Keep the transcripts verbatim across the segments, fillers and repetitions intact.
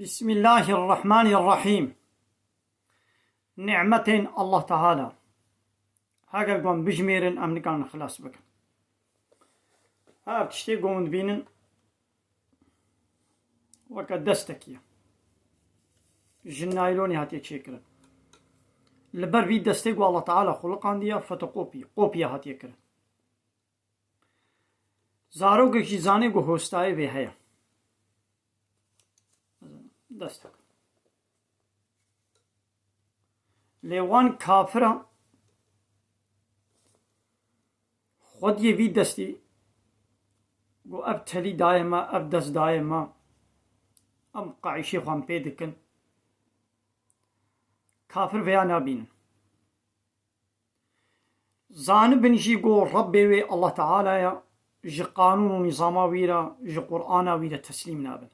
Bismillahirrahmanirrahîm. Nimetên Allah Teala. Heger wan bijmêrin, em nikarin xilas bikin. Her tiştê ku hûn dibînin, weke destekî ye. Ji naylonê hatiye çêkirin. Li ber vî destê ku Allah Teala xuliqandiye, fotokopî, kopya hatiye kirin. Zarokek jî zanê ku hostayê vê heye. Destek. Lê wan kafira xwediyê vî destî ku ev telî dayê me, ev dest dayê me, em qaîşê xwe em pê dikin. Kafir vêya nabînin. Zanibin jî ku Rebbê wê Allah Teala ye, ji qanûn û nîzama wî re, ji Qur'ana wî re teslîm nabin.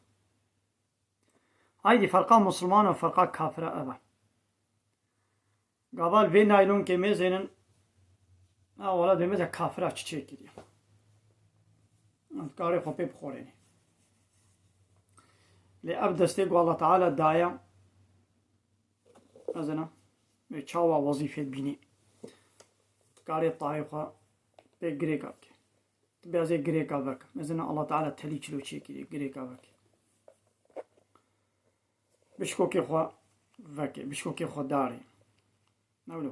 Haydî ferqa musulman û ferqa kafira ev e. Gava li vê naylonkê mêzênin, ha wela dê mêze kafira çi çêkiriye. Em dikarê xwe pê bixorênê. Lê ev destê ku Allah Teala daye, ez ina, wê çawa wezîfê dibînî. Dikarê tayê xwe pê girêka bike. Tu bê ez ê girêka veke. Mezina Allah Teala telî çilo çêkiriye, girêka veke. Bişkokê xwe veke, bişkokê xwe darê. Newlo.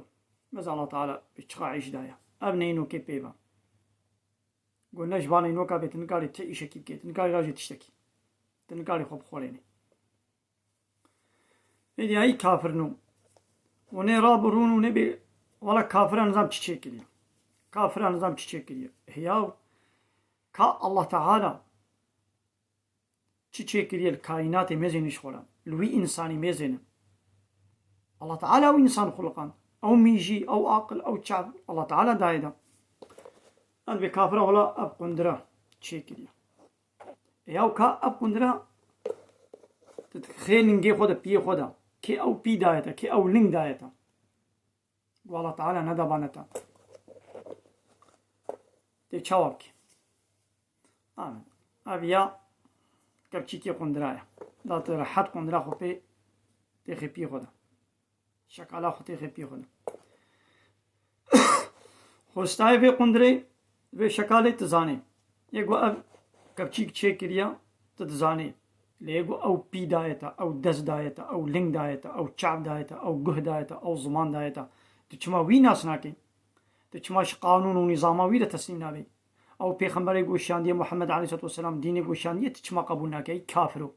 Meza Allah Teala bi çiqa îş daye. Ev neyno kê pê ve. Go ne ji van neynoka bê, tu nikarî ti îşekî bikê, tu nikarî rajê tiştekî. Tu nikarî xwe bixorênê. Êdî ayî kafir nû. Û nê rabirûn û nê bê, wala kafira nizam çi çêkiriye. Kafira nizam çi çêkiriye. Hiyaw, ka Allah Teala çi çêkiriye li kaînatê mêzênî ji xwe re. Li wî însanî mêzêne. Allah Teala ew însan xuliqand. Ew mîjî, ew aqil, ew çav, Allah Teala dayê da. Ev bê kafira wala ev qundira çêkiriye. Ê yaw ka ev qundira, tu xê lingê xwe de, piyê xwe de, kê ew pî dayete, kê ew ling dayete. Wala Teala neda baneta. Tê çawa bikî? Amin. Ev ya kevçîkê qundira ye. Da tu rehet qundira xwe pê tê xê piyê xwe de. Şekala xwe tê xê piyê xwe de. Xwestayê vê qundirê, vê şekalê tu zanê. Yê ku ev kevçîk çêkiriye, tu dizanê. Lê yê ku ew pî dayete, ew dest dayete, ew ling dayete, ew çav dayete, ew guh dayete, ew ziman dayete, tu çima wî nas nakê? Tu çima ji qanûn û nîzama wî re teslîm nabê? Ew pêxemberê ku şandiye Muhammed aleyhisselatu vesselam, dînê ku şandiye, tu çima qebûl nakê? Ey kafiro.